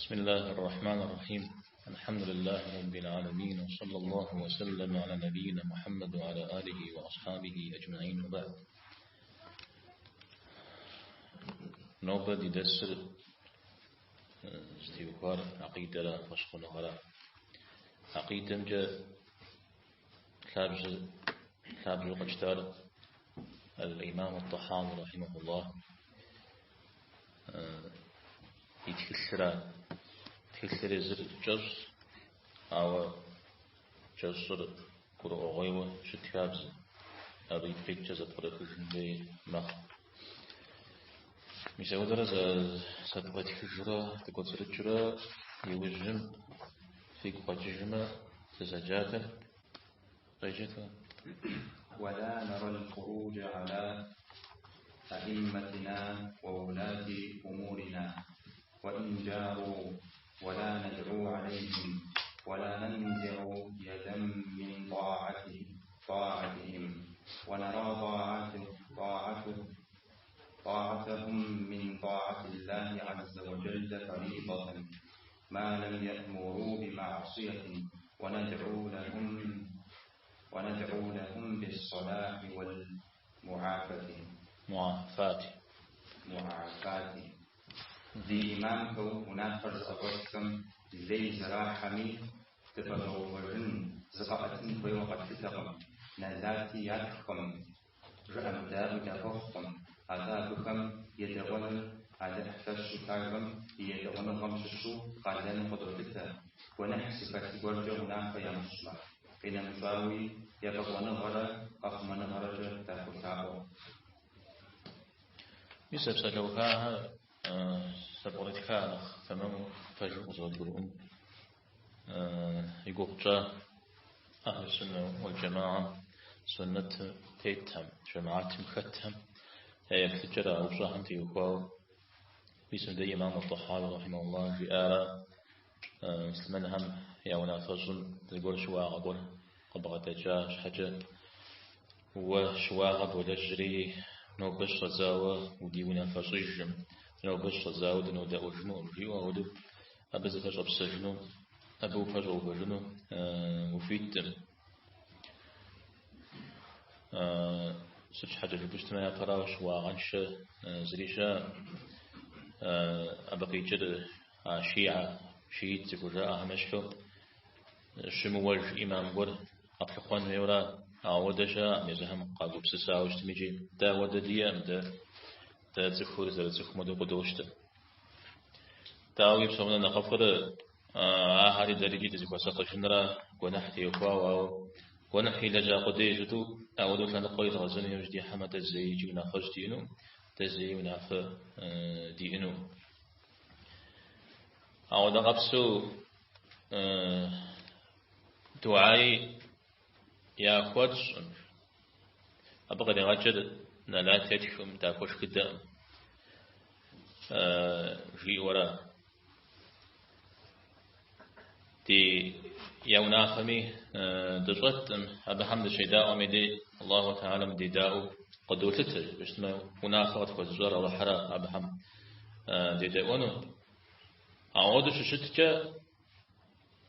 بسم الله الرحمن الرحيم الحمد لله رب العالمين وصلى الله وسلم على نبينا محمد وعلى آله وأصحابه أجمعين وبعد. Нобэ ди дэрсыр зытеухуар акъидэрэ фӏэщхъуныгъэрэ. Акъидэмкӏэ лъабжьэ лъабжьэу къэтщтар Аль-Имам Ат-Тахауи рахьимахуллах и тхылъыра. Тхылъыр езыр кӏэщӏ, ауэ кӏэщӏыр гурыӏуэгъуейуэ щыт хабзэ. Абы ипкъ иткӏэ зэпкърыхыжын хуей мэхъу. Мис ауэдэрэ зэпкърытхыжурэ дыкӏуэцӏрыкӏыурэ иужьым фигу къэкӏыжмэ дызэджахэр къеджэт. ولا نرى الخروج على أئمتنا وولاة أمورنا وإن جاروا ولا ندعو عليهم ولا ننزع يدا من طاعتهم ونرى طاعتهم من طاعة الله عز وجل فريضة ما لم يأمروا بمعصية وندعو لهم بالصلاح والمعافاة. معافاة. معافاة. Ди имамхэу унафэр зыӏэщӏэлъхэм лей зэрахьэми дыпэщӏэувэжын, зыкъэӏэтын хуейуэ къэтлъытэкъым, нэлати ятхкъым, жыӏэмыдаӏуи дахуэхъукъым, атӏэ абыхэм едэӏуэныр Алыхь лъэщу лъагэм и едэӏуэныгъэм щыщу къалэну къыдолъытэ, гуэныхь зыхэлъ гуэркӏэ унафэ ямыщӏмэ, къинэмыщӏауи ефӏэкӏуэныгъэрэ къэхъумэныгъэрэкӏэ дахуолъаӏуэ. Мис а псалъэухахэр зэпкърытха нэхъ тэмэму пэжу къызэрыдгурыӏуэн и гугъу тщӏа Ахьлу Суннэ уал Джамаам суннэтым тетхэм, жэмаатым хэтхэм я еплъыкӏэр а упщӏэхэм теухуауэ. Мис мыдэ имам Ат-Тахауи рахьимахуллах жиӏара муслъымэнхэм я унафэщӏым зыгуэр щыуагъэ гуэр къыбгъэдэкӏа щхьэкӏэ уэ щыуагъэ болэжьри нобэ щыщӏэдзауэ удиунафэщӏыжым, нобэ щыщӏэдзауэ дынодэӏуэжынукъым жиӏэу ауэдэу абы зыпэщӏэпсэжыну, абы упэщӏэувэжыну ухуиткъым. Сыт щхьэкӏэ жыпӏэу щытмэ, япэрауэ щыуагъэншэ зыри щыӏэкъым. Абы къикӏыр а шиа, шиит зыхужаӏэхэм ещхьу щымыуэж имам гуэр къэплъыхъуэн хуейуэра. Ауэдэ щыӏэкъым, езыхэм къагупсысауэ щытми икӏи дэ ауэдэ диӏэкъым, дэ цӏыхур зэрыцӏыхум хуэдэу къыдощтэ. Дауи, псом нэ нэхъыфӏыр ахэри дэрикӏи дызыхуэсакъыжынра гуэныхь теухуауэ, ауэ гуэныхь илэжьа къудей жытӏэу ауэдэу лъэныкъуэ едгъэзыну иужь дихьэмэ, дэ зэи икӏи унафэщӏ диӏэну, дэ зэи унафэ диӏэну. Ауэдэ къабзэу дуаи яхуэтщӏым, абы къригъэкӏыр нэлат етхым, дахуэшхыдэӏым, жиӏэуэрэ. Ди я унафэми дыщӏэткъым, абыхэм дыщедаӏуэм и дей Аллаху Тэхьэлам дедаӏуэу къыдолъытэ, жыпӏэу щытмэ, унафэ къытхуэзыщӏар Алыхьыра абыхэм дедэӏуэну. Ауэдэу щыщыткӏэ,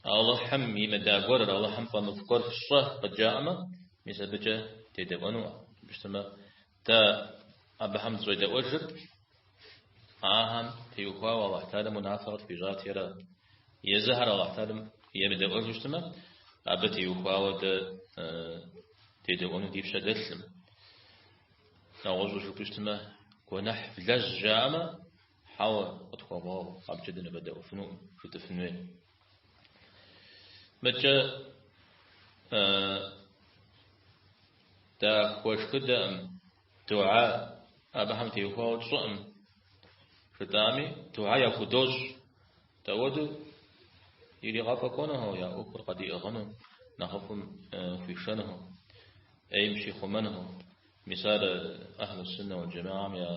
Алыхьым имыда гуэр, Алыхьым фӏэмыфӏ гуэр фщӏэ къыджаӏэмэ, мис абыкӏэ дедэӏуэну. Жыпӏэу щытмэ, дэ абыхэм дыщӏедэӏуэжыр ахэм теухуауэ Алыхь Тэхьэлам унафэ къытхуищӏати ара. Езыхэр Алыхь Тэхьэлам емыдэӏуэжу щытмэ, абы теухуауэ дэ дедэӏуэну ди пщэ дэлъым. Нэгъуэщӏу жыпӏэу щытмэ, гуэныхь влэжь жаӏэмэ, хьэуэ, къытхуэгъэгъу, абыкӏэ дынывэдэӏуэфынукъым, жытӏыфын хуей. Мыдкӏэ дахуэшхыдэӏым, дуа абыхэм теухуауэ тщӏыӏым, жытӏами, дуа яхудощӏ. Дауэдэу иригъэфӏэкӏуэнухэу, я ӏуэхур къадиӏыгъыну, нэхъыфӏым хуишэнухэу, ӏейм щихъумэнухэу. Мис ар Ахьлу Суннэ уал Джамаам я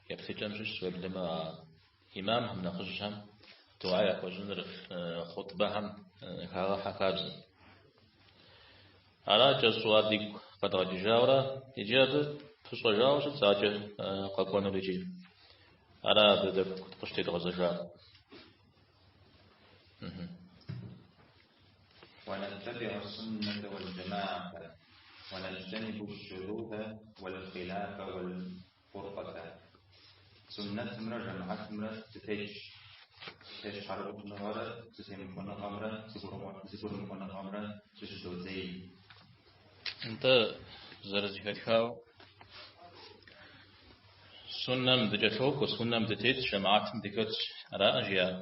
еплъыкӏэм щыщщ, уеблэмэ а имамхэм, нэхъыжьхэм дуа яхуэщӏыныр хъутӏбэхэм хагъэхьэ хабзэ. Ара кӏэщӏу ар дигу къэдгъэкӏыжауэрэ, иджы абы пыщӏэжауэ щытщ адэкӏэ къэкӏуэнур икӏи. Ара абы тӏэкӏу къыщытедгъэзэжар. ونتبع السنة والجماعة ونجتنب الشذوذ والخلاف والفرقة. Суннэтымрэ жэмыхьэтымрэ дытетщ. Тещхьэрыӏуэныгъэрэ зэтемыхуэныгъэмрэ зэгурымыӏуэныгъэмрэ зыщыдодзей. Нтӏэ, зэрызэхэтхауэ, суннэм дыкӏэлъокӏуэ, суннэм дытетщ, жэмыхьэтым дыхэтщ, араӏэ жиӏар.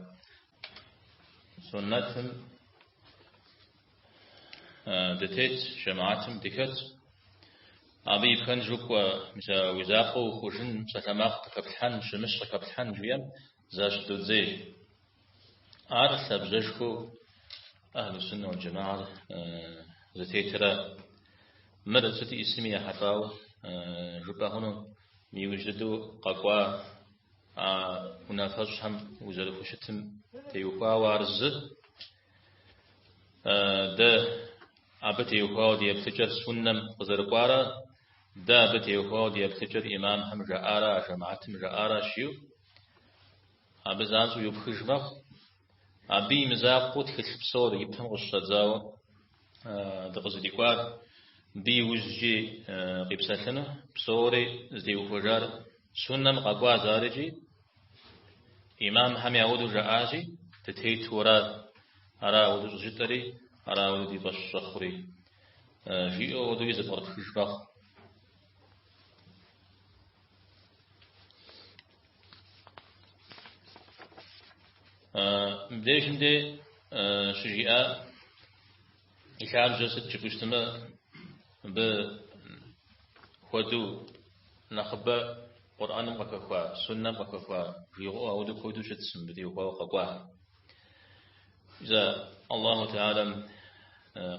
Суннэтым дытетщ, жэмыхьэтым дыхэтщ. Абы и пхэнжу кӏуэ, мис а уи закъуэ ухъужын, псалъэмакъ къыхэплъхьэн, щымыщ къыхэплъхьэн жиӏэм защыдодзей. Ар лъабжьэшхуэу Ахьлу Суннэ уал Джэмаӏэр зытетыра. Мыр сыт исми ехьэлӏауэ жыпӏэ хъуну, иужь дыдэу къэкӏуа а унафэщӏхэм узэрыхущытым теухуауэ ар зы. Дэ абы теухуауэ ди еплъыкӏэр суннэм къызэрыкӏуара, дэ абы теухуауэ ди еплъыкӏэр имамхэм жаӏара, жэмыхьэтым жаӏара жиӏэу, абы занщӏэу иупхыж мэхъу. Абы и мызакъуэу тхылъ псор и пэм къыщыщӏэдзауэ дыкъызэрикӏуар, мыбы иужькӏи къипсэлъыну, псори зытеухуэжар суннэм къэкӏуа зэрыкӏи, имамхэм ауэдэу жаӏащи, дытету ара, ара ауэдэу щӏыжытӏэри, ара ауэдэу ди фӏэщ щӏэхъури, жиӏэу ауэдэуи зэпкърыпхыж мэхъу. Мыбдежым де щыжиӏа и лъабжьэр сыт жыпӏэу щытмэ, мыбы хуэдэу нэхъыбэ Къурӏэным къыхэхуа, суннэм къыхэхуа жиӏэу ауэдэу куэду щытщ мыбы теухуауэ къэкӏуа. Мис а Аллаху Теалэм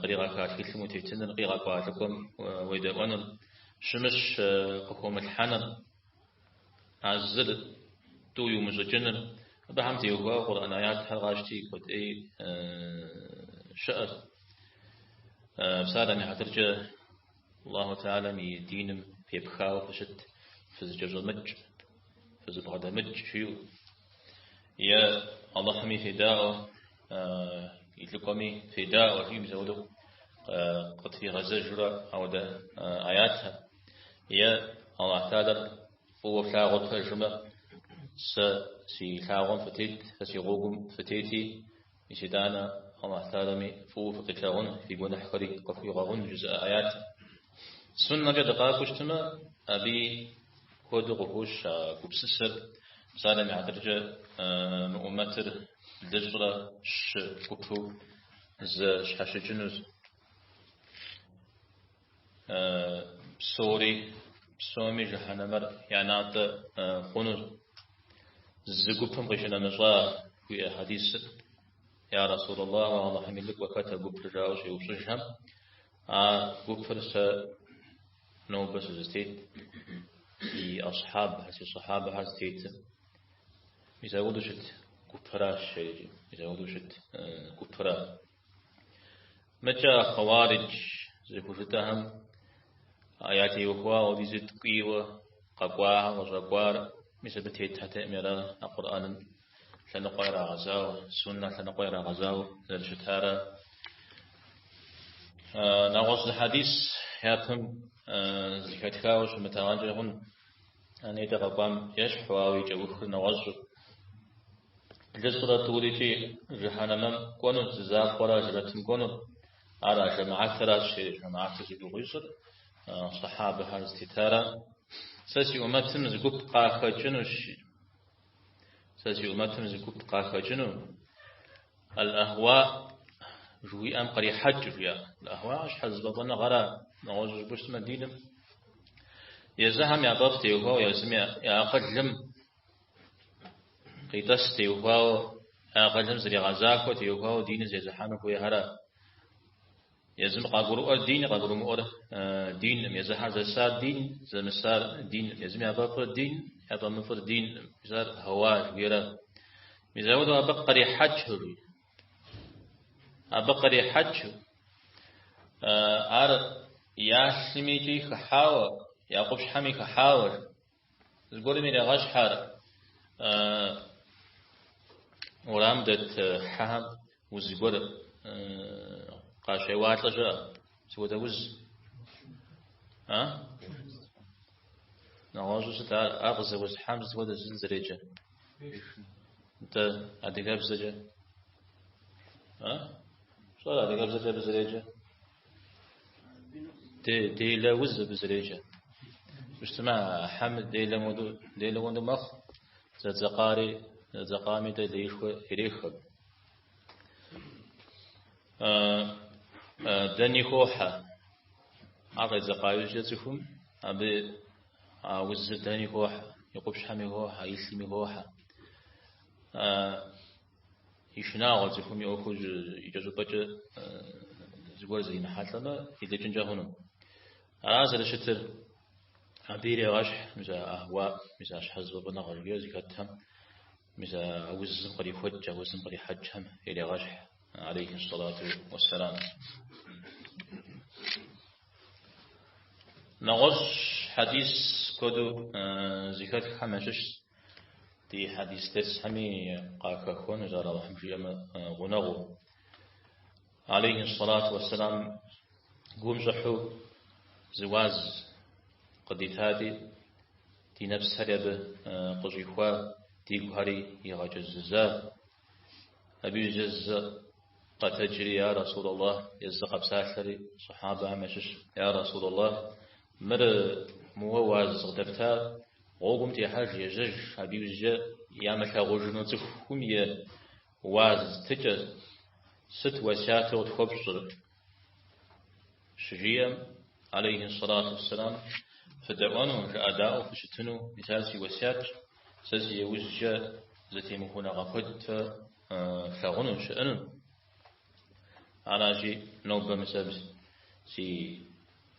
къригъэха тхылъым утетыныр, къигъэкӏуа лӏыкӏуэм уедэӏуэныр, щымыщ къыхомылъхьэныр, а зыр тӏу иумыщӏыкӏыныр, абыхэм теухуауэ Къурӏэн аятхэр къащти куэд ӏей щыӏэщ. Псалъэм и хьэтыркӏэ Аллаху Теалэм и диным фепхауэ фыщыт, фызэкӏэщӏэмыкӏ, фызэбгъэдэмыкӏ жиӏэу, е Аллахьми федаӏуэ, и лӏыкӏуэми федаӏуэ жиӏэу мис ауэдэу къытригъэзэжурэ ауэдэ аятхэр. Е Аллахь Теалэр фӏыуэ флъагъур пэжмэ, сэ си лъагъуэм фытет, сэ си гъуэгум фытети, мис итӏанэ Аллахь Теалэми фӏыуэ фыкъилъагъун, фи гуэныхьхэри къыфхуигъэгъун жызыӏэ аят. Суннэкӏэ дыкъакӏуэу щытмэ, абыи куэду къыхощ а гупсысэр, псалъэм и хьэтыркӏэ мы ӏумэтыр блыщӏрэ щы гупу зэщхьэщыкӏынущ. Псори, псоми жыхьэнэмэр я натӏэ хъунущ. Зы гупым къищынэмыщӏа жиӏэ хьэдисыр, Я Расулаллах, Алыхьым и лӏыкӏуэ, хэт а гупыр жаӏэу щеупщӏыжхэм, а гупыр сэ нобэ сызытет, си асхьабхэр, си сахьабэхэр зытетыр. Мис апхуэдэу щыт гупыращ, жери, мис апхуэдэу щыт гупыра. Мыкӏэ хъэуаридж зыхужытӏэхэм ятеухуауэ апхуэдизу ткӏийуэ къэкӏуахэм къыщӏэкӏуар, мис абы тетхэтэкъыми ара а Къурӏэным лъэныкъуэ ирагъэзауэ, суннэ лъэныкъуэ ирагъэзауэ зэрыщытара. Нэгъуэщӏ зы хьэдис япэм зэхэтхауэ щымытагъэнкӏэ хъун, нетӏэ къэкӏуам ещхьу, ауэ и кӏэухыр нэгъуэщӏу. Блыщӏрэ тӏурикӏи жыхьэнэмэм кӏуэнут, зы закъуэра жэнэтым кӏуэнут. Ар а жэмыхьэтыращ, жэмыхьэтыр зи гугъу ищӏыр, сахьабэхэр зытетара. Сэ си ӏумэтым зы гуп къахэкӏынущ. Сэ си ӏумэтым зы гуп къахэкӏыну. Аль-Ахуа жыхуиӏэм кърихьэкӏ жиӏа. Аль-Ахуа щхьэзыфӏэфӏыныгъэра, нэгъуэщӏу жыпӏэу щытмэ диным. Езыхэм я фӏэфӏ теухуауэ, езым я акъылым къитӏэс теухуауэ, я акъылым зэригъэзахуэ теухуауэ диныр зезыхьэну хуейхэра. Езым къагурыӏуэр дин, къагурымыӏуэр динкъым. Езыхэр зэсар дин, зэмысар динкъым. Езым яфӏэфӏыр дин, яфӏэмыфӏыр динкъым. Мис ар хьэуа жыхуиӏэра. Мис апхуэдэу абы кърихьэкӏыу жи. Абы кърихьэкӏыу. Ар я лъыми икӏи хыхьауэ, я къупщхьэми хыхьауэ жи. Зыгуэрым ирегъэщхь ар урам дэт хьэхэм. Уз гуэр къащеуалӏэ щыӏэ. Сыт хуэдэ уз? А? Нэгъуэщӏу сыт ар, ар къызэуз хьэм сыт хуэдэ сыт зэреджэ? Нтӏэ, адыгэбзэкӏэ? А? Пщӏэрэ адыгэбзэкӏэ абы зэреджэ? Делэ уз абы зэреджэ. Щытмэ, хьэм делэ моду, делэ моду мэхъу. Зэдзэкъари, зэдзэкъами дэ леишхуэ ирех абы. Дэни хохьэ. Ар къедзэкъа иужькӏэ цӏыхум абы а узыр дэни хохьэ, и къупщхьэми хохьэ, и лъыми хохьэ. И шынагъуэ цӏыхум и ӏуэхур икӏэщӏыпӏэкӏэ зыгуэр зримыхьэлӏэмэ, илӏыкӏынкӏэ хъуну. Ара зэрыщытыр абы ирегъэщхь, мис а ахуа, мис а щхьэзыфӏэфӏыныгъэ жиӏэ зыхэтхэм, мис а узым кърихуэкӏ, а узым кърихьэкӏхэм ирегъэщхь, алейхи сэлату уэсселам. Нэгъуэщӏ хьэдис куэду зыхэтхэм ящыщщ. Ди хьэдис дерсхэми къахэхуэнущ ар Алыхьым жиӏэмэ гъунэгъуу. Алейхи сэлату уэсселам гум щӏыхьу зы уаз къыдитати, ди нэпсхэри абы къыщӏихуа, дигухэри игъэкӏэзыза. Абы иужькӏэ зы къэтэджри, я Расул Аллах, езы къэпсалъэри сахьабэхэм ящыщ, я Расул Аллах, мыр моуэ уаз къыдэпта, гъуэгум техьэж, ежьэж, абы иужькӏэ ямылъагъужыну цӏыхум и уаз тыкӏэ, сыт уэсяту къытхуэпщӏыр? Щыжиӏэм, алейхи сэлату уэсселам, фыдэӏуэну, жыӏэдаӏуэу фыщытыну, мис ар си уэсятщ, сэ си иужькӏэ зэтемыхуэныгъэ куэд фэ флъагъуну, щыӏэну. Аращи, нобэ мис абы си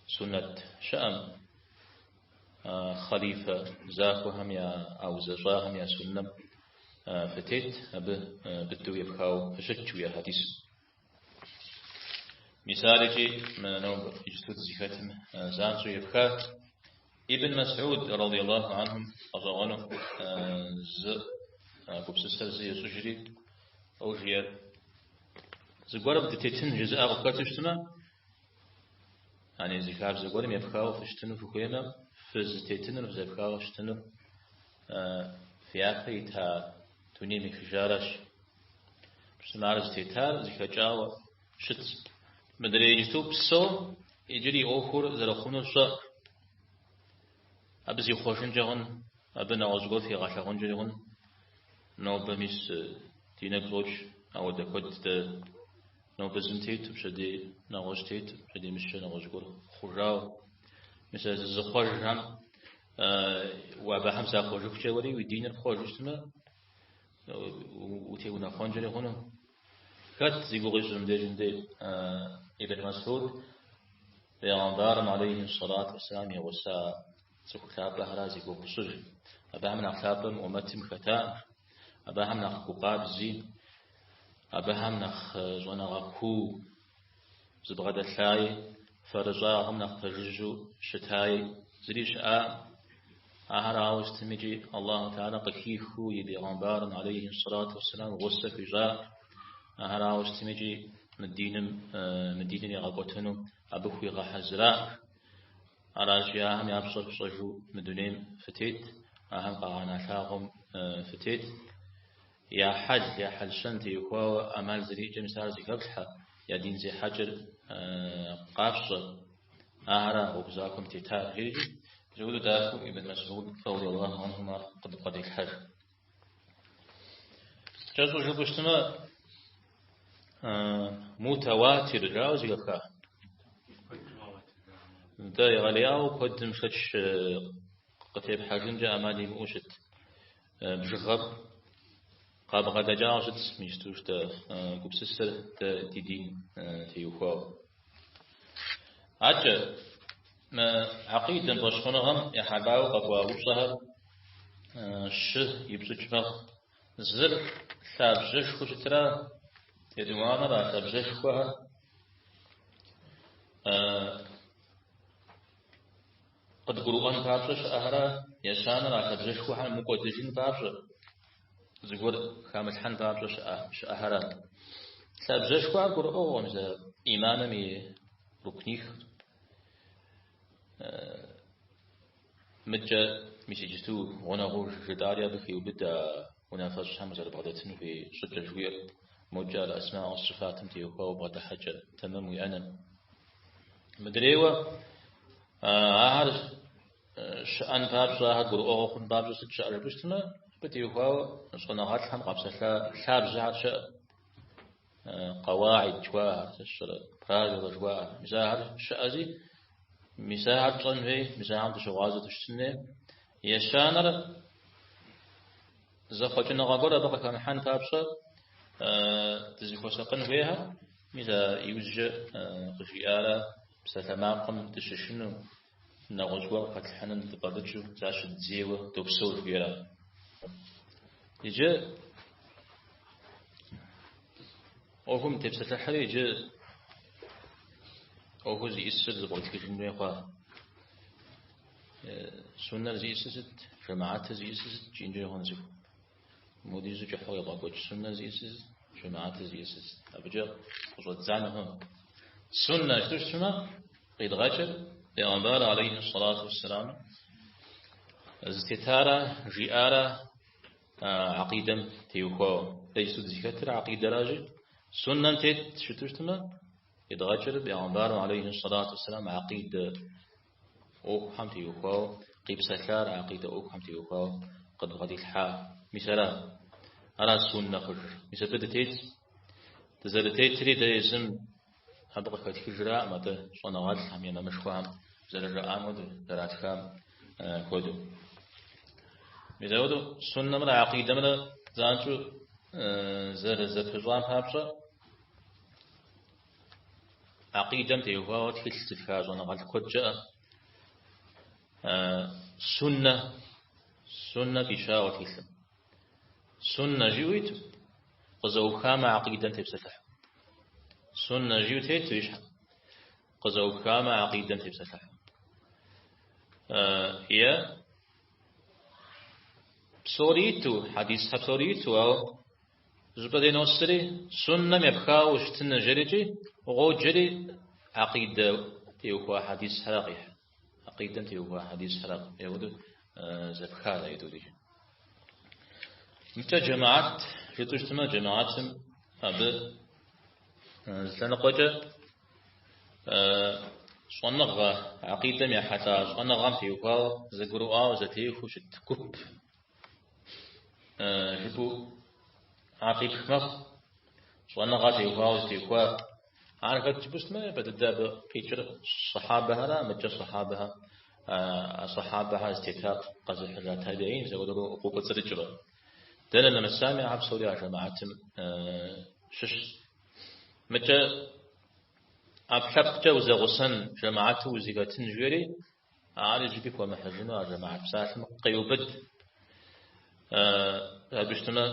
суннэт щыӏэм, хъалифэ захуэхэм я узэщӏахэм я суннэм фытет, абы быдэу епхауэ фыщыт, жиӏэ хьэдисым. Мис ар икӏи мы нобэ иджыпсту дызыхэтым занщӏэу епха. Ибн Масӏуд радиаллаху анхум гъэщӏэгъуэну зы гупсысэр зы ещӏыжри, лӏо жиӏэр. Зыгуэрым дытетын жызыӏэ къыфхэту щытмэ, яни зы хабзэ гуэрым епхауэ фыщытыну фыхуеймэ, фызытетынур, фызэпхауэ щытынур фи япэ ита дунейм ехыжаращ. Пщтымэ ар зытетар зыхэкӏауэ щытщ. Мыдрей иджыпсту псэум иджыри и ӏуэхур зэрыхъунур щӏэ. Абы зихъуэжынкӏэ хъун, абы нэгъуэщӏ гуэр фигъэлъагъункӏэри хъун. Нобэ мис ди нэгу щӏокӏ, ауэдэ куэд дэ нобэ зым тету, пщэдей нэгъуэщӏ тету, пщэдеймыщкӏэ нэгъуэщӏ гуэр хъужауэ. Мис а зызыхъуэжхэм уэ абыхэм захъуэжыхукӏэ уэри уи диныр пхъуэжу щытмэ, утеунэхъуэнкӏэри хъуну. Хэт зи гугъу ищӏыр мыбдежым дей Ибн Масӏуд Пейгъэмбарым алейхи сэлату уэсселам и гъуса цӏыху лъапӏэхэра зи гугъу ищӏыр. Абыхэм нэхъ лъапӏэ мы ӏумэтым хэтаӏым, абыхэм нэхъ гукъабзи, абыхэм нэхъ щӏэныгъэ куу зыбгъэдэлъаи, фэрыщӏагъым нэхъ пэжыжьэу щытаи зыри щыӏаӏым. Ахэр ауэ сытми икӏи Аллаху Теала къыхихыу и Пейгъэмбарым алейхи сэлату уэсселам гъусэ хуищӏа. Ахэр ауэ сытми икӏи мы диным, мы диныр ягъэкӏуэтэну абы хуигъэхьэзыра. Аращи, ахэм я пщӏэр фщӏэжу мы дунейм фытет, ахэм къагъэна лъагъуэм фытет. Я хьэл, я хьэл-щэн теухуауэ ӏэмал зэриӏэкӏэ мис ар зыхэфлъхьэ, я дин зехьэкӏэр къафщӏэ, ахэр гъуэгу захуэм тетар, жери апхуэдэу дахэу Ибн Масӏуд радиаллаху анхум ар къыдбгъэделъхьэж. Кӏэщӏу жыпӏэу щытмэ, мутауатир жаӏэу зэхэфха? Нтӏэ, егъэлеяуэ куэдым шэч къытепхьэжынкӏэ ӏэмал имыӏэу щыт. Бжыгъэр къабгъэдэкӏауэ щытщ мис дэ гупсысэр дэ ди дин теухуауэ. Адэкӏэ, мы гьэкъидэм, фӏэщхъуныгъэм ехьэлӏауэ къэкӏуа упщӏэхэр щы ипщӏыкӏ мэхъу. Зыр лъабжьэшхуэу щытра, етӏуанэр а лъабжьэшхуэхэр Къыдгурыӏуэн папщӏэ щыӏэхэра, ещанэр а лъабжьэшхуэхэр мыкӏуэдыжын папщӏэ, зыгуэр хамылъхьэн папщӏэ щыӏэхэра. Лъабжьэшхуэ гурыӏуэгъуэм зэ иманым и рукних. Мыдкӏэ мис иджысту гъунэгъуу жытӏари абы хеубыдэ унафэщӏхэм зэрыбгъэдэтын хуей щӏыкӏэ жыхуиӏэр. Мокӏэ аль-асма уас-сифатым теухуауэ бгъэдыхьэкӏэ тэмэм уиӏэныр. Мыдрейуэ ахэр щыӏэн папщӏэ, ахэр гурыӏуэгъуэ хъун папщӏэ сыт щыӏэ жыпӏэу щытмэ, абы теухуауэ щӏэныгъэлӏхэм къапсэлъа лъабжьэхэр щыӏэ. Къэуаид жыхуаӏэр, сэ сщӏэрэ, правила жыхуаӏэр. Мис ахэр щыӏэзи, мис ахэр тщӏэн хуей, мис ахэм дыщыгъуазэу дыщытын хуей. Ещанэр зэхъуэкӏыныгъэ гуэр абы къыхэмыхьэн папщӏэ дызыхуэсакъын хуейхэр, мис а иужькӏэ къыжиӏарэ псалъэмакъым дыщышыну, нэгъуэщӏ гуэр къыхэтлъхьэным дыфӏэлӏыкӏыу, защыддзейуэ допсэу жыхуиӏэра. Иджы ӏуэхум тепсэлъыхьри, иджы ӏуэхур зиӏысыр зэпкърытхыжын хуей хъуа. Суннэр зиӏысыр сыт, жэмаатыр зиӏысыр сыт, жиӏэнкӏэ хъун цӏыху. Модизу кӏыхьу ебгъэкӏуэкӏ суннэр зиӏысыр сыт, жэмаатыр зиӏысыр сыт. Абыкӏэ къыщӏэддза хъун. Суннэ жытӏэу щытмэ, къидгъэкӏыр Пейгъэмбар алейхи сэлату уэсселам зытетарэ жиӏарэ акъидэм теухуауэ. Дэ иджысту дызыхэтыр акъидэращи, суннэм тет жытӏэу щытмэ, къидгъэкӏыр Пейгъэмбарым алейхи сэлату уэсселам акъидэ ӏуэхухэм теухуауэ, къипсэлъар акъидэ ӏуэхухэм теухуауэ къыдбгъэдилъхьа. Мис ара. Ара суннэ хъужыр. Мис абы дытет. Дызэрытетри дэ езым абы къыхэтхыжраӏым, атӏэ щӏэныгъэлӏхэм, имамышхуэхэм зэрыжаӏам хуэдэу, зэратхам хуэдэу. Мис апхуэдэу суннэмрэ акъидэмрэ занщӏэу зэрызэпыщӏам папщӏэ, акъидэм теухуауэ тхылъ зытха щӏэныгъэлӏ куэд щыӏэ. Суннэ, суннэ фӏищауэ тхылъым. Суннэ жиӏэу иту, къызэӏухамэ акъидэм тепсэлъыхьу. Суннэ жиӏэу тету и щхьэм, къызэӏухамэ акъидэм тепсэлъыхьу. Е псори иту, хьэдисхэр псори иту, ауэ зыщӏыпӏэ дей носри, суннэм епхауэ щытыну жерикӏи, къоджэри акъидэ теухуа хьэдисхэр къихь. Акъидэм теухуа хьэдисхэр апхуэдэу зэпха аитӏури. Мыкӏэ джэмаат жытӏэу щытмэ, джэмаатым абы зы лъэныкъуэкӏэ щӏэныгъэ, акъидэм ехьэлӏа щӏэныгъэм теухуауэ зэгурыӏуауэ зэтехуэу щыт гуп жыпӏэу ар къипх мэхъу. Щӏэныгъэ теухуауэ зэтехуа. Ар хэт жыпӏэу щытмэ, япэ дыдэ абы къикӏыр сахьабэхэра, мыкӏэ сахьабэхэр, а сахьабэхэр зытетар къэзыхьыжа табиин зэуэдурэ укъыкӏуэцӏрыкӏрэ. Дэнэ нэмысами, ахэр псори а жэмаатым щыщ. Мыкӏэ ӏэпкълъэпкъкӏэ узэгъусэн, жэмаату узыхэтын жиӏэри, ар иджыри хуэмыхьыжыну а жэмаат псалъэм къеубыд. Абы щытмэ,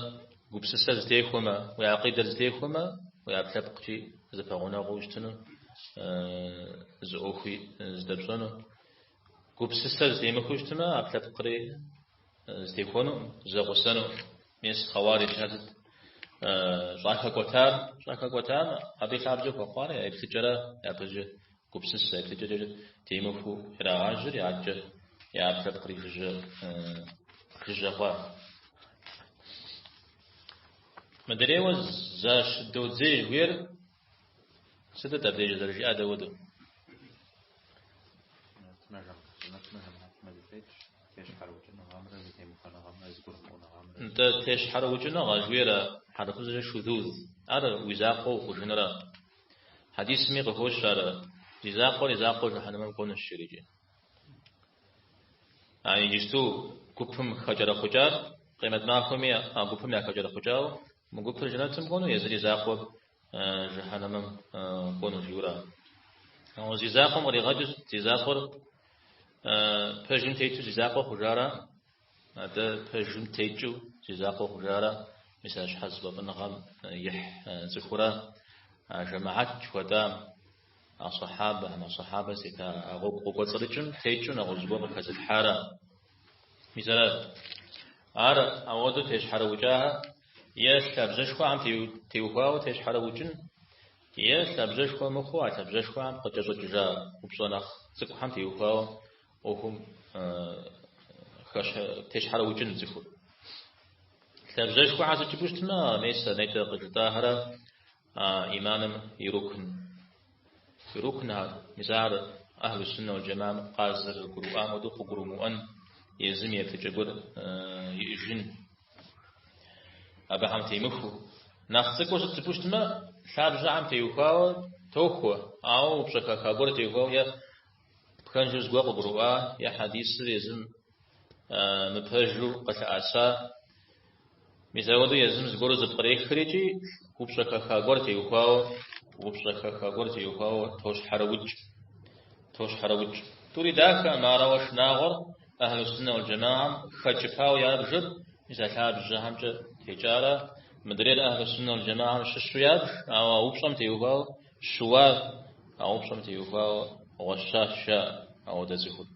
гупсысэ зытехуэмэ, уи акъидэр зытехуэмэ, уи ӏэпкълъэпкъкӏи зэпэгъунэгъуу щытыну, зы ӏуэхуи зыдэпщӏэну. Гупсысэ зытемыхуэу щытмэ, ӏэпкълъэпкъри зытехуэнукъым, зэгъусэнукъым. Мес хъэуариджхэр сыт щӏахэкӏуэтар, щӏахэкӏуэтам абы и лъабжьэ хуэхъуар я еплъыкӏэрэ япэжьэ гупсысэ еплъыкӏэкӏэ темыхуэу ирагъажьэри, адэкӏэ я ӏэпкълъэпкъри жыжьэ хъуа. Мыдрейуэ защыдодзей жыхуиӏэр сытыт абдеж зэрыжиӏа дауэдэу? Нтӏэ, тещхьэрыукӏыныгъэ жыхуиӏэр хьэрыпыбзэкӏэ шузуз. Ар уи закъуэу ухъужынра? Хьэдисми къыхощ ар, зи закъуэр и закъуэу жыхьэнэмэм кӏуэнущ жиӏэрикӏи. А иджысту гупым хэкӏэрэхъукӏар, къемэт махуэми а гупым яхэкӏэрэхъукӏауэ, мы гупыр жэнэтым кӏуэну, езыр и закъуэр жыхьэнэмэм кӏуэну жиӏэура. Ауэ зи закъуэм къригъэкӏыр зи закъуэр пэжым тету зи закъуэ хъужара, атӏэ пэжым текӏыу зи закъуэ хъужара, мис а щхьэзыфӏэфӏыныгъэм ихь цӏыхура, а жэмаат жыхуэтӏам, а сахьабэхэм, а сахьабэ зытета а гъуэгу къыкӏуэцӏрыкӏым текӏыу нэгъуэщӏ зыгуэр къыхэзылъхьара. Мис ара. Ар ауэдэу тещхьэрыукӏахэр. Е лъабжьэшхуэхэм теухуауэ тещхьэрыукӏын, е лъабжьэшхуэ мыхъуу а лъабжьэшхуэхэм къыкӏэщӏэкӏыжа упщӏэ нэхъ цӏыкӏухэм теухуауэ ӏуэхум тещхьэрыукӏын цӏыхур. Лъабжьэшхуэхэр сыт жыпӏэу щытмэ, мес а нетӏэ къыжытӏахэрэ а иманым и рукн. И рукнхэр, мис ар ахьлу суннэ уал джэмаам къазэрыгурыӏуам хуэдэу къыгурымыӏуэн, езым и еплъыкӏэ гуэр иӏыжын. Абыхэм темыхуэу. Нэхъ цӏыкӏуу сыт жыпӏэу щытмэ, лъабжьэхэм теухуауэ тохуэ, ауэ упщӏэ хэха гуэр теухуауэ е пхэнжу зыгуэр къыгурыӏуа, е хьэдисыр езым мыпэжу къылъыӏэса. Мис ауэдэу езым зыгуэру зыпкърехыр икӏи упщӏэ хэха гуэр теухуауэ, упщӏэ хэха гуэр теухуауэ тощхьэрыукӏ. Тощхьэрыукӏ. Тӏури дахэкъым, ар ауэ шынагъуэр ахьлу суннэ уал джэмаам хэкӏыпауэ ябжыр, мис а лъабжьэхэмкӏэ текӏарэ, мыдрейр ахьлу суннэ уал джэмаам щыщу ябж, ауэ а упщӏэм теухуауэ щыуа, а упщӏэм теухуауэ гъуэщащ жаӏэ ауэдэ цӏыхур.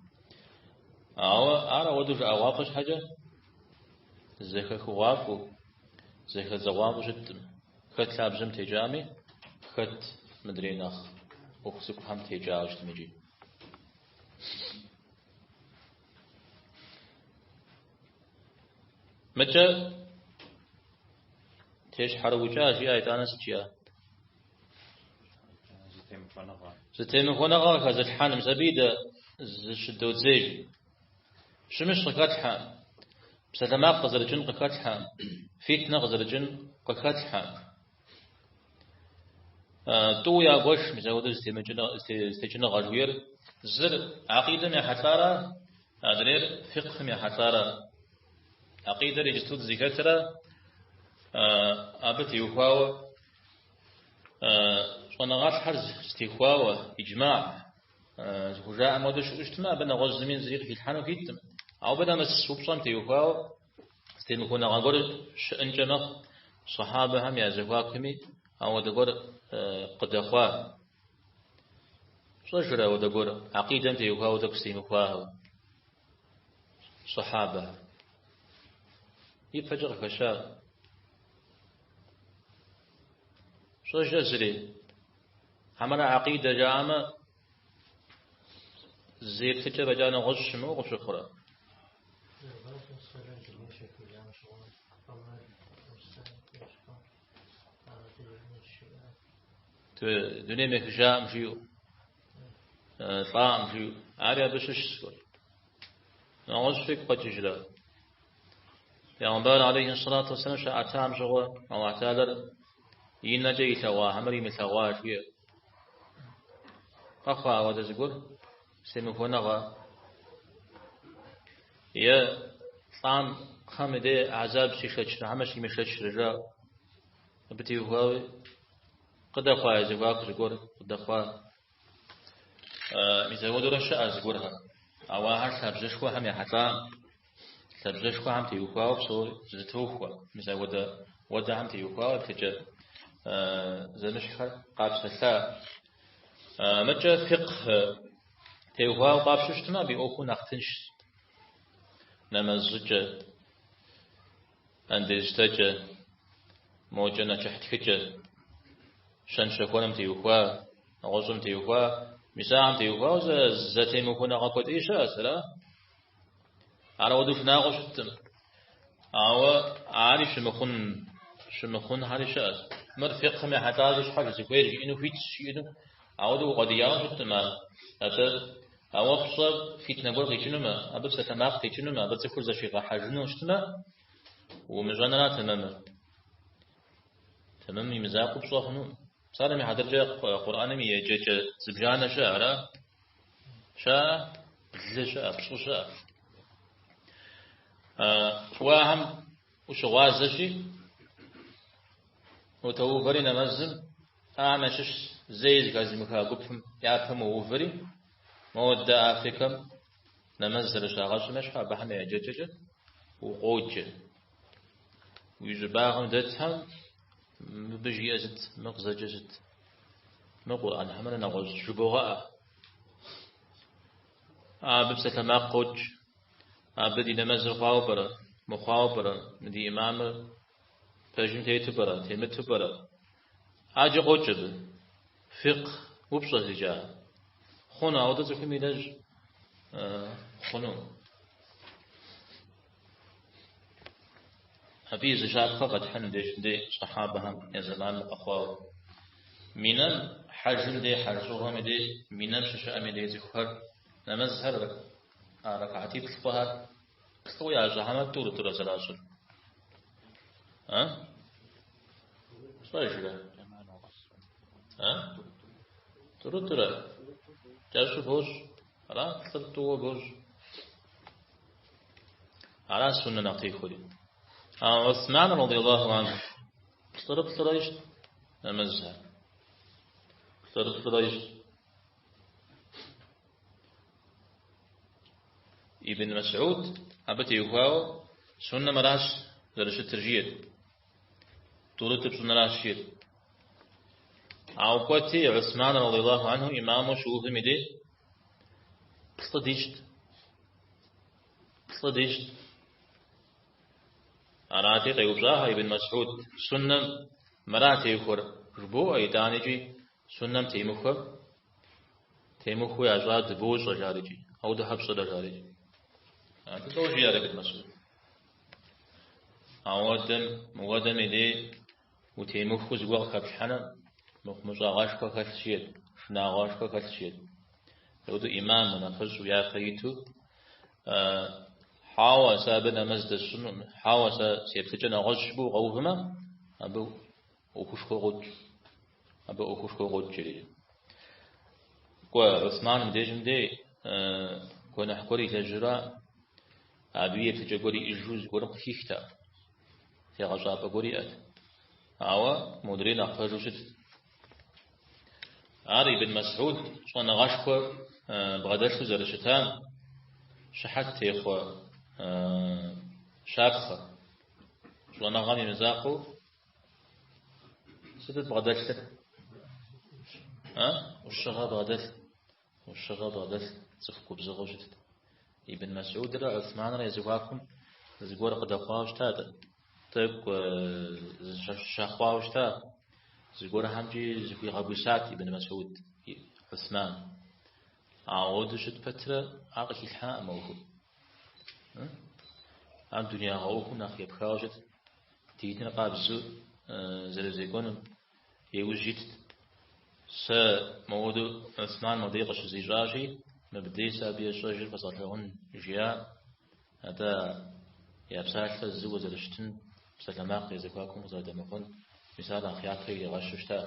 Ауэ ар ауэдэу жыӏэгъуафӏэ щхьэкӏэ зэхэхыгъуафӏэу, зэхэдзэгъуафӏэу щыткъым. Хэт лъабжьэм текӏами, хэт мыдрей нэхъ ӏуэху цӏыкӏухэм текӏауэ щытми икӏи. Мыкӏэ тещхьэрыукӏа жиӏа, итӏанэ сыт жиӏа? Зэтемыхуэныгъэ. Зэтемыхуэныгъэ къыхэзылъхьэным абы дэ зыщыдодзей. Щымыщ къыхэтлъхьэ, псалъэмакъ къызэрыкӏын къыхэтлъхьэ, фитнэ къызэрыкӏын къыхэтлъхьэ. Тӏу ягуэш, мис апхуэдэу зэтекӏыныгъэ жыхуиӏэр. Зыр акъидэм ехьэлӏара, адрейр фикъхым ехьэлӏара. Акъидэр иджыпсту дызыхэтра, абы теухуауэ щӏэныгъэлӏхэр зытехуауэ, иджмаӏ зыхужаӏэм хуэдэу щыӏэу щытмэ, абы нэгъуэщӏ зыми зыри къыхилъхьэну хуиткъым. Ауэ абы нэмыс упщӏэм теухуауэ зэтемыхуэныгъэ гуэр щыӏэнкӏэ мэхъу, сахьабэхэм я зэхуакуми ауэдэ гуэр къыдэхъуа. Пщӏэжрэ ауэдэ гуэр акъидэм теухуауэ тӏэкӏу зэтемыхуахэу сахьабэхэр? Ипэкӏэ къыхэща. Пщӏэжрэ зыри? Хьэмэрэ акъидэ жаӏэмэ, зы еплъыкӏэ фӏэкӏа нэгъуэщӏ щымыӏэу къыпщыхъурэ? Дунейм ехыжаӏым жиӏэу, лӏаӏым жиӏэу, ари абы щыщщ. Нэгъуэщӏ фигу къэкӏыжрэ? Пегъымбар алейхи сэлату уэсселам щаӏэтам щыгъуэ, Аллахь Тэхьэлэр и нэкӏэ илъэгъуа хьэмэрэ имылъэгъуа жиӏэ. Къэхъуа ауэдэ зыгуэр зэтемыхуэныгъэ е лӏам кхъэм и дей гьэзаб щишэчрэ хьэмэ щимышэчрэ жаӏэу. Абы теухуауи къыдэхъуа я зэхуаку зыгуэр къыдэхъуа. Мис апхуэдэурэ щыӏэ зыгуэрхэр. Ауэ ахэр лъабжьэшхуэхэм ехьэлӏа, лъабжьэшхуэхэм теухуауэ псори зэтохуэ. Мис апхуэдэ уэдэхэм теухуауэ еплъыкӏэ зэмыщхьхэр къапсэлъа. Мыкӏэ фикъ теухуауэ къапщу щытмэ, абы и ӏуэхур нэхъ тыншщ. Нэмэз щӏыкӏэ, андез щтэкӏэ, мокӏэ нэчыхь тхыкӏэ, щэн-щэхуэным теухуа, нэгъуэщӏым теухуа, мис ахэм теухуауэ зэтемыхуэныгъэ куэдей щыӏэщ, ара? Ар ауэдэу шынагъуэ щыткъым. Ауэ ари щымыхъун, щымыхъунхэри щыӏэщ. Мыр фикъым ехьэлӏащи, щхьэж зыхуейр жиӏэну хуитщ жиӏэну, ауэдэу укъуэдияуэ щыткъым ар. Атӏэ, ауэ пщӏэ фитнэ гуэр къикӏынумэ, абы псалъэмакъ къикӏынумэ, абы цӏыхур зэщигъэхьэжыну щытмэ, умыщӏэнра тэмэмыр. Тэмэмым и мызакъуэу пщӏэ хъуну. Псалъэм и хьэтыркӏэ Къурӏэным и еджэкӏэ зыбжанэ щыӏэ, ара? Щыӏэ, блы щыӏэ, пщӏы щыӏэ. Уэ ахэм ущыгъуазэщи, утоувэри нэмэзым, ахэм ящыщ зэи зэхэзымыха гупым япэм уоувэри, модэ Африкэм нэмэз зэрыщагъэщӏым ещхьу абыхэм я еджэкӏэкӏэ укъоджэ. Уи щӏыбагъым дэтхэм мыбы жиӏэ сыт, мы къызэджэ сыт, мы Къурӏэн хьэмэрэ нэгъуэщӏ жыбогъэӏэ. Абы псалъэмакъ къокӏ. Абы ди нэмэзыр хъуауэ пӏэрэ, мыхъуауэ пӏэрэ, мы ди ӏимамыр Пэжым тету пӏэрэ, темыту пӏэрэ? Ӏэджэ къокӏ абы. Фикъ упщӏэ зикӏа. Хъуну, ауэдэ цӏыхум илэжь хъуну. Абы и зы щапхъэ къэтхьын деж дей сахьабэхэм я зэманым къэхъуауэ. Минэм хьэжым дей, хьэж щӏыгъуэм и дей, Минэм щыщыӏэм и дей цӏыхухэр нэмэзхэр а рэкаатиплӏ хъухэр плӏыуэ ящӏэ хьэмэ тӏурытӏурэ зэращӏыр. А? Щӏэжрэ? А? Тӏурытӏурэ? Кӏэщӏу бощӏ. Ара? Плӏыр тӏууэ бощӏ. Ара суннэ нэхъ техуэри. А Усман радиаллаху анху плӏырыплӏырэ ищӏт нэмэзхэр. Плӏырыплӏырэ ищӏт. Ибн Масуд абы теухуауэ суннэм аращ зэрыщытыр жиӏэт. Тӏурытӏу пщӏыныращ жиӏэт. Ауэ кӏуэти Усман радиаллаху анху имаму щыувым и дей плӏы дищӏт. Плӏы дищӏт. Арати, къеупщӏаха Ибн Масуд, суннэм мыра техуэр жыбоӏэ, итӏанэкӏи суннэм темыхуэ, темыхуэу ящӏа дыбощӏэ, жарикӏи. Ауэдэ щхьэ пщӏырэ, жарикӏи. Атӏэ лӏо жиӏар Ибн Масуд. Ауэдэм, мыуэдэм и дей утемыхуэу зыгуэр къыхэплъхьэныр мыхъумыщӏагъэшхуэ хэлъ жиӏэт, шынагъуэшхуэ хэлъ жиӏэт. Апхуэдэу имам унафэщӏу япэ иту, хьэуэ, сэ абы нэмэз дэсщӏынукъым, хьэуэ, сэ си еплъыкӏэ нэгъуэщӏ жыпӏэу укъэувмэ, абы ӏуэхушхуэ къокӏ. Абы ӏуэхушхуэ къокӏ жери. Кӏуэ, Усман мыбдежым дей гуэныхь гуэр илэжьра, абы еплъыкӏэ гуэр иӏэжу зыгуэрым къыхихтэкъым. Тегъэщӏапӏэ гуэр иӏэт. Ауэ модрей нэхъ пэжу щытт. Ар Ибн Масуд щӏэныгъэшхуэ бгъэдэлъу зэрыщытам щыхьэт техъуэ щапхъэ. Щӏэныгъэм и мызакъуэу сытыт бгъэдэлъыр? ӏущыгъэ бгъэдэлъ. ӏущыгъэ бгъэдэлъ цӏыху губзыгъэу щытт. Ибн Масудрэ Усманрэ я зэхуакум зыгуэр къыдэхъуауэ щыта, тӏэкӏу зэщэхъуауэ щыта, зыгуэрхэмкӏи зыхуигъэгусат Ибн Масуд Усман. Ауэдэу щыт пэтрэ ар къыхилъхьакъым ӏуэхум. Ар дунеягъэ ӏуэхум нэхъ епхауэ щытт, диныр къабзэу зэрызекӏуэным иужь итт. Сэ моуэдэу Усман мобдей къыщызищӏащи, мыбдей сэ абы ещӏэжыр фэзгъэлъагъун жиӏа, атӏэ я псалъэр зыуэ зэрыщытын, псалъэмакъ я зэхуакум къызэрыдэмыхъун, мис ар нэхъ япэ иригъэщу щыта.